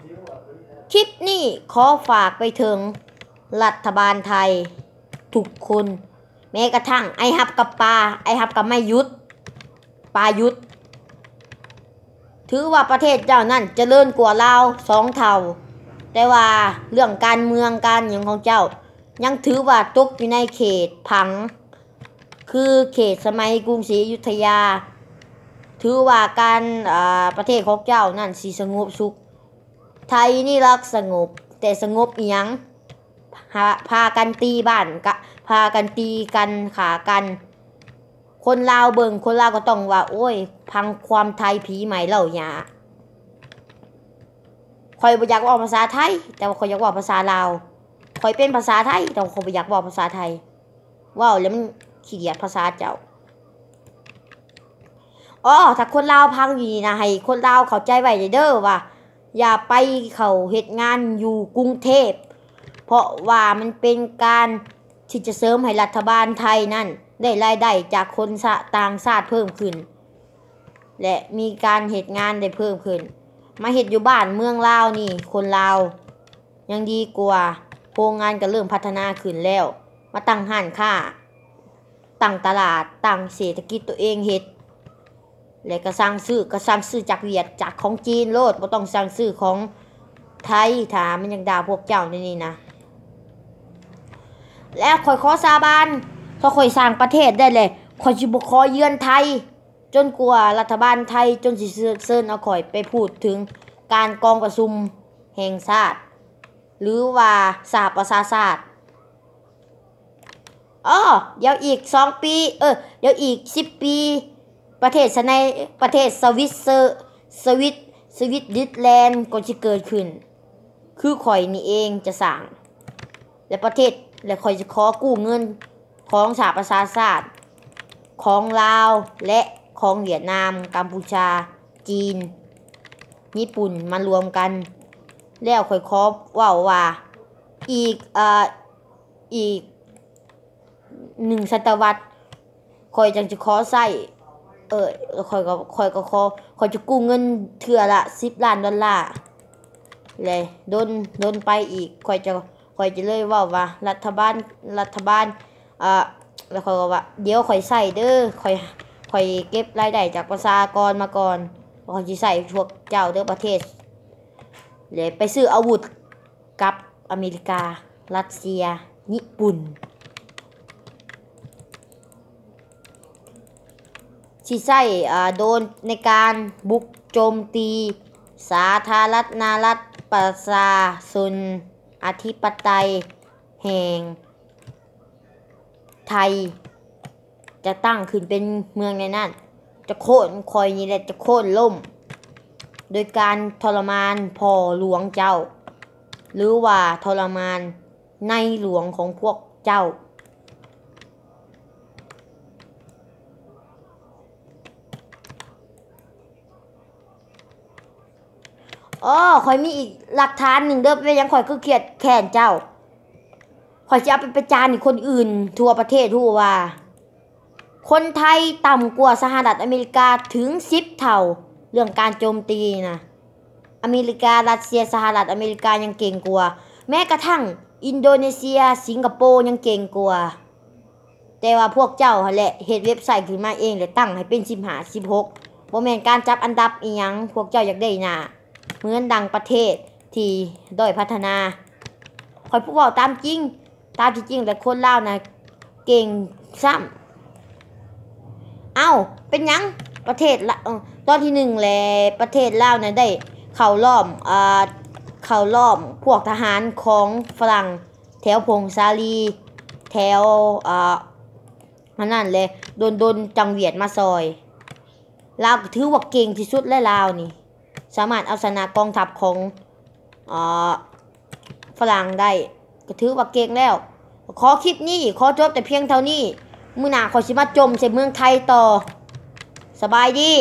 ຄລິບນີ້ຂໍຝາກໄປເຖິງລັດຖະບານໄທທຸກຄົນ ແມ້ກະທັ່ງໄອ້ຮັບກັບປາ ໄອ້ຮັບກັບໄມ້ຢຸດ ປາຢຸດ ຖືວ່າປະເທດເຈົ້ານັ້ນຈະເລີນກວ່າລາວສອງເທົ່າ, ແຕ່ວ່າເລື່ອງການເມືອງການຫຍັງຂອງເຈົ້າ ຍັງຖືວ່າຕົກຢູ່ໃນເຂດຜັງ ຄືເຂດສະໄໝກຸງສີອະຍຸດທະຍາ. ຖືວ່າການ ອາ ປະເທດຂອງເຈົ້ານັ້ນຊິສະຫງົບສຸກ. ໄທນີ້ລັກສະຫງົບ, ແຕ່ສະຫງົບອີ່ຫຍັງ? ພາ ພາກັນຕີບ້ານກະ ພາກັນຕີກັນ ຂ້າກັນ. ຄົນລາວເບິ່ງ ຄົນລາວກໍຕ້ອງວ່າ ໂອ້ຍ ພັງຄວາມໄທ ຜີໄໝເລົ່າຫຍ້າ. ຂ້ອຍບໍ່ຢາກເວົ້າພາສາໄທ ແຕ່ວ່າຂ້ອຍຢາກເວົ້າພາສາລາວ. ຂ້ອຍເປັນພາສາໄທ ແຕ່ວ່າຂ້ອຍບໍ່ຢາກເວົ້າພາສາໄທ. ເວົ້າແລ້ວມັນຂີ້ດຽດພາສາເຈົ້າ. ອໍ ຖ້າຄົນລາວຟັງຢູ່ນີ້ນະ ໃຫ້ຄົນລາວເຂົ້າໃຈໄວ້ເດີວ່າ ຢ່າໄປເຂົ້າເຮັດງານຢູ່ກຸງເທບ ເພາະວ່າມັນເປັນການທີ່ຈະເສີມໃຫ້ລັດຖະບານໄທນັ້ນໄດ້ລາຍໄດ້ຈາກຄົນຊາ ຕ່າງຊາດເພີ່ມຂຶ້ນ ແລະ ມີການເຮັດງານໄດ້ເພີ່ມຂຶ້ນ. ມາເຮັດຢູ່ບ້ານເມືອງລາວນີ້ ຄົນລາວຍັງດີກວ່າ. ໂຮງງານກໍເລີ່ມພັດທະນາຂຶ້ນແລ້ວ, ມາຕັ້ງຮ້ານຄ້າ, ຕັ້ງຕະຫຼາດ, ຕັ້ງເສດຖະກິດຕົວເອງເຮັດ ແລະ ກໍສັ່ງຊື້ ກໍສັ່ງຊື້ຈາກຫວຽດ ຈາກຂອງຈີນໂລດ, ບໍ່ຕ້ອງສັ່ງຊື້ຂອງໄທ. ຖ້າມັນຢາກດ່າພວກເຈົ້າແນວນີ້ນະ ແລ້ວຂ້ອຍຂໍສາບານ ຖ້າຂ້ອຍສ້າງປະເທດໄດ້ແລ້ວ ຂ້ອຍຊິບໍ່ຂໍເຢືອນໄທ ຈົນກວ່າລັດຖະບານໄທ ຈົນຊິເຊີນ ເຊີນເອົາຂ້ອຍໄປພູດເຖິງການກອງປະຊຸມແຫ່ງຊາດ ຫຼືວ່າສະຫະປະຊາຊາດ. ອໍ ດຽວອີກສອງປີ ເອີ ດຽວອີກສິບປີ ປະເທດສະໄນ ປະເທດສະວິດເຊີ ສະວິດ ສະວິດດິດແລນກໍຊິເກີດຂຶ້ນ ຄືຂ້ອຍນີ້ເອງຈະສ້າງ ແລະ ປະເທດ ແລະ ຂ້ອຍຈະຂໍກູ້ເງິນຂອງສະຫະປະຊາຊາດ ຂອງລາວ ແລະ ຂອງຫວຽດນາມ, ກຳປູຊາ, ຈີນ, ຍີ່ປຸ່ນ ມາລວມກັນ. ແລ້ວຂ້ອຍຂໍເວົ້າວ່າ ອີກ ເອີ ອີກໜຶ່ງສະຕະວັດ ຂ້ອຍຈັ່ງຈະຂໍໃຊ້ ເອີ ຂ້ອຍກໍ ຂ້ອຍກໍຂໍ ຂ້ອຍຈະກູ້ເງິນເທື່ອລະສິບລ້ານດອນລາ ແລະ ດົນ ດົນໄປອີກ ຂ້ອຍຈະ ຂ້ອຍຈະເລີຍເວົ້າວ່າ ລັດຖະບານ ລັດຖະບານ ອາ ແລ້ວຂ້ອຍກໍວ່າ ດຽວຂ້ອຍໃຊ້ເດີ ຂ້ອຍ ຂ້ອຍເກັບລາຍໄດ້ຈາກປະຊາກອນມາກ່ອນ ຂ້ອຍຊິໃຊ້ພວກເຈົ້າເດີປະເທດ ແລະ ໄປຊື້ອາວຸດ ກັບອາເມລິກາ, ຣັດເຊຍ, ຍີ່ປຸ່ນ ຊິໃຊ້ ອາ ໂດຣນໃນການບຸກໂຈມຕີສາທາລະນະລັດປະຊາຊົນອະທິປະໄຕແຫ່ງ ໄທຈະຕັ້ງຂຶ້ນເປັນເມືອງໃນນັ້ນ, ຈະໂຄ່ນ ຂ້ອຍນີ້ແຫຼະຈະໂຄ່ນລົ້ມ ໂດຍການທໍລະມານພໍ່ຫຼວງເຈົ້າ ຫຼືວ່າທໍລະມານໃນຫຼວງຂອງພວກເຈົ້າ. ອໍ ຂ້ອຍມີອີກຫຼັກຖານໜຶ່ງເດີ ເປັນຫຍັງຂ້ອຍຄືຄຽດແຄ້ນເຈົ້າ. ຂ້ອຍຊິເອົາໄປປະຈານໃຫ້ຄົນອື່ນທົ່ວປະເທດຮູ້ວ່າ ຄົນໄທຕ່ຳກວ່າສະຫະລັດອາເມລິກາເຖິງສິບເທົ່າ ເລື່ອງການໂຈມຕີນະ. ອາເມລິກາ, ຣັດເຊຍ, ສະຫະລັດອາເມລິກາຍັງເກັ່ງກວ່າ, ແມ້ກະທັ່ງອິນໂດເນເຊຍ, ສິງກະໂປຍັງເກັ່ງກວ່າ. ແຕ່ວ່າພວກເຈົ້າຫັ້ນແຫຼະເຮັດເວັບໄຊຂຶ້ນມາເອງ ແລະ ຕັ້ງໃຫ້ເປັນສິບຫ້າ ສິບຫົກ ບໍ່ແມ່ນການຈັບອັນດັບອີ່ຫຍັງ. ພວກເຈົ້າຢາກໄດ້ໜ້າເໝືອນດັ່ງປະເທດທີ່ດ້ອຍພັດທະນາ. ຂ້ອຍຜູ້ເວົ້າຕາມຈິງ, ຕາມທີ່ຈິງແລ້ວຄົນລາວນະເກັ່ງຊ້ຳ. ເອົ້າ ເປັນຫຍັງປະເທດລະ ເອີ ຕອນທີໜຶ່ງແຫຼະ ປະເທດລາວນະໄດ້ເຂົ້າລ້ອມ ເຂົ້າລ້ອມພວກທະຫານຂອງຝຣັ່ງ ແຖວຜົ້ງສາລີ ແຖວ ອາ ອັນນັ້ນແຫຼະ ດົນໆຈັ່ງຫວຽດມາຊ່ອຍ. ລາວກໍຖືວ່າເກັ່ງທີ່ສຸດແຫຼະ ລາວນີ້ສາມາດເອົາຊະນະກອງທັບຂອງ ອາ ຝຣັ່ງໄດ້ ກໍຖືວ່າເກັ່ງແລ້ວ. ຂໍຄລິບນີ້ ຂໍຈົບແຕ່ພຽງເທົ່ານີ້. ມື້ໜ້າຂ້ອຍຊິມາຈົ່ມໃສ່ເມືອງໄທຕໍ່. ສະບາຍດີ.